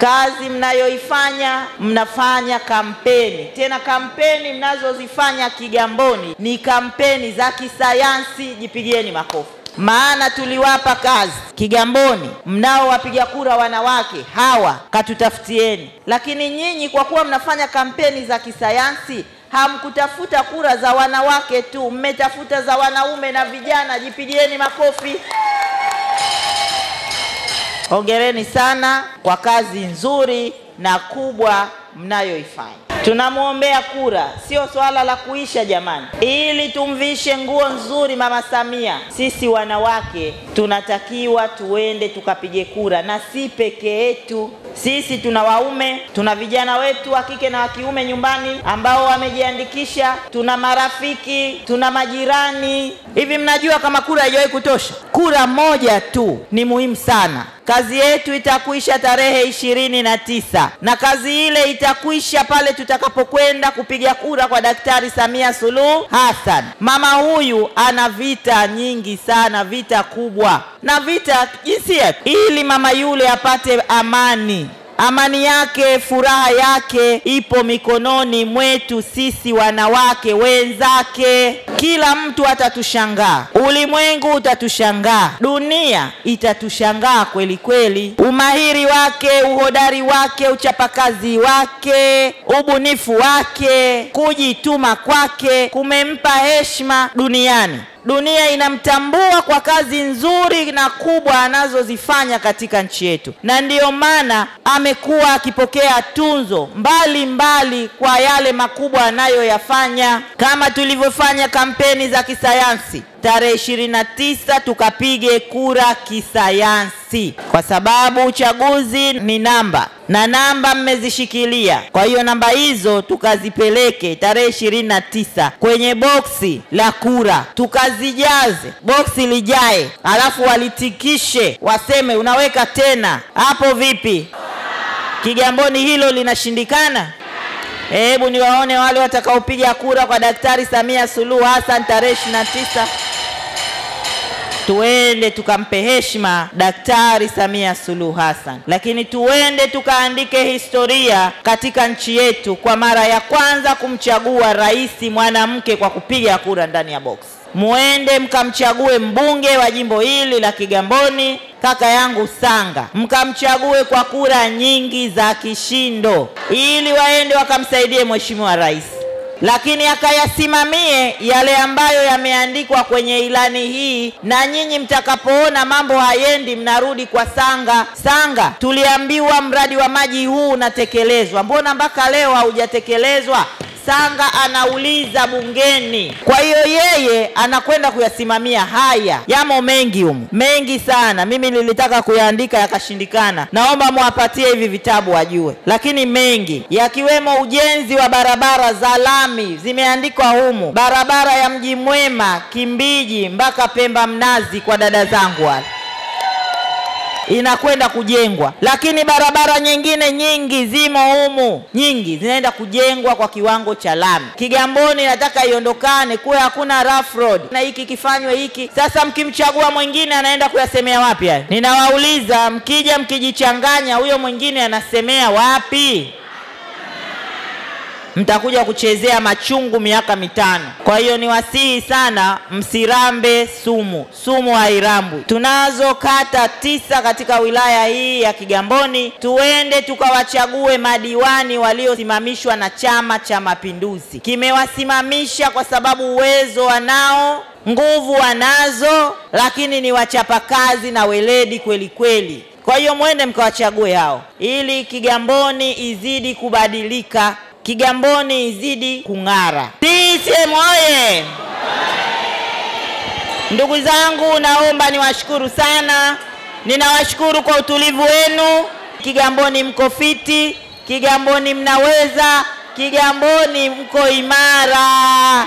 Kazi mnayoifanya, mnafanya kampeni. Tena kampeni mnazozifanya Kigamboni ni kampeni za kisayansi. Jipigieni makofi. Maana tuliwapa kazi Kigamboni, mnao wapiga kura wanawake hawa, katutafutieni. Lakini nyinyi kwa kuwa mnafanya kampeni za kisayansi, hamkutafuta kura za wanawake tu, mmetafuta za wanaume na vijana. Jipigieni makofi. Hongereni sana kwa kazi nzuri na kubwa mnayoifanya. Tunamuombea kura, sio swala la kuisha jamani. Ili tumvishe nguo nzuri Mama Samia, sisi wanawake tunatakiwa tuende tukapige kura, na si peke yetu. Sisi tuna waume, tuna vijana wetu wa kike na wa kiume nyumbani ambao wamejiandikisha, tuna marafiki, tuna majirani. Hivi mnajua kama kura haijawahi kutosha? Kura moja tu ni muhimu sana. Kazi yetu itakuisha tarehe 29, na kazi ile itakuisha pale tutakapokwenda kupiga kura kwa Daktari Samia Suluhu Hassan. Mama huyu ana vita nyingi sana, vita kubwa na vita jinsia, ili mama yule apate amani. Amani yake, furaha yake ipo mikononi mwetu sisi wanawake wenzake. Kila mtu atatushangaa, ulimwengu utatushangaa, dunia itatushangaa kweli kweli. Umahiri wake, uhodari wake, uchapakazi wake, ubunifu wake, kujituma kwake kumempa heshima duniani. Dunia inamtambua kwa kazi nzuri na kubwa anazozifanya katika nchi yetu. Na ndiyo maana amekuwa akipokea tunzo mbali mbali kwa yale makubwa anayoyafanya. Kama tulivyofanya kampeni za kisayansi, tarehe 29 tukapige kura kisayansi, kwa sababu uchaguzi ni namba, na namba mmezishikilia. Kwa hiyo namba hizo tukazipeleke tarehe 29 kwenye boksi la kura, tukazijaze, boksi lijae, alafu walitikishe, waseme unaweka tena hapo. Vipi Kigamboni hilo linashindikana? Hebu niwaone wale watakaopiga kura kwa Daktari Samia Suluhu Hassan tarehe 29. Tuende tukampe heshima Daktari Samia Suluhu Hassan. Lakini tuende tukaandike historia katika nchi yetu kwa mara ya kwanza kumchagua rais mwanamke kwa kupiga kura ndani ya box. Muende mkamchague mbunge wa jimbo hili la Kigamboni, kaka yangu Sanga. Mkamchague kwa kura nyingi za kishindo, ili waende wakamsaidie Mheshimiwa Rais. Lakini akayasimamie yale ambayo yameandikwa kwenye ilani hii. Na nyinyi mtakapoona mambo hayendi, mnarudi kwa Sanga. Sanga, tuliambiwa mradi wa maji huu unatekelezwa, mbona mpaka leo haujatekelezwa? Sanga anauliza bungeni. Kwa hiyo yeye anakwenda kuyasimamia haya. Yamo mengi humu, mengi sana. Mimi nilitaka kuyaandika yakashindikana. Naomba muwapatie hivi vitabu wajue. Lakini mengi, yakiwemo ujenzi wa barabara za lami zimeandikwa humu. Barabara ya Mji Mwema Kimbiji mpaka Pemba Mnazi kwa dada zangu wale, inakwenda kujengwa. Lakini barabara nyingine nyingi zimo humu, nyingi zinaenda kujengwa kwa kiwango cha lami. Kigamboni nataka iondokane, kuwe hakuna rough road, na hiki kifanywe hiki. Sasa mkimchagua mwingine anaenda kuyasemea wapi haya? Ninawauliza, mkija mkijichanganya, huyo mwingine anasemea wapi? Mtakuja kuchezea machungu miaka 5. Kwa hiyo niwasihi sana, msirambe sumu. Sumu hairambwi. Tunazo kata 9 katika wilaya hii ya Kigamboni. Tuende tukawachague madiwani waliosimamishwa na Chama cha Mapinduzi. Kimewasimamisha kwa sababu uwezo wanao, nguvu wanazo, lakini ni wachapakazi na weledi kweli kweli. Kwa hiyo mwende mkawachague hao, ili Kigamboni izidi kubadilika, Kigamboni izidi kung'ara. CCM oye! Ndugu zangu, naomba niwashukuru sana. Ninawashukuru kwa utulivu wenu. Kigamboni mko fiti, Kigamboni mnaweza, Kigamboni mko imara.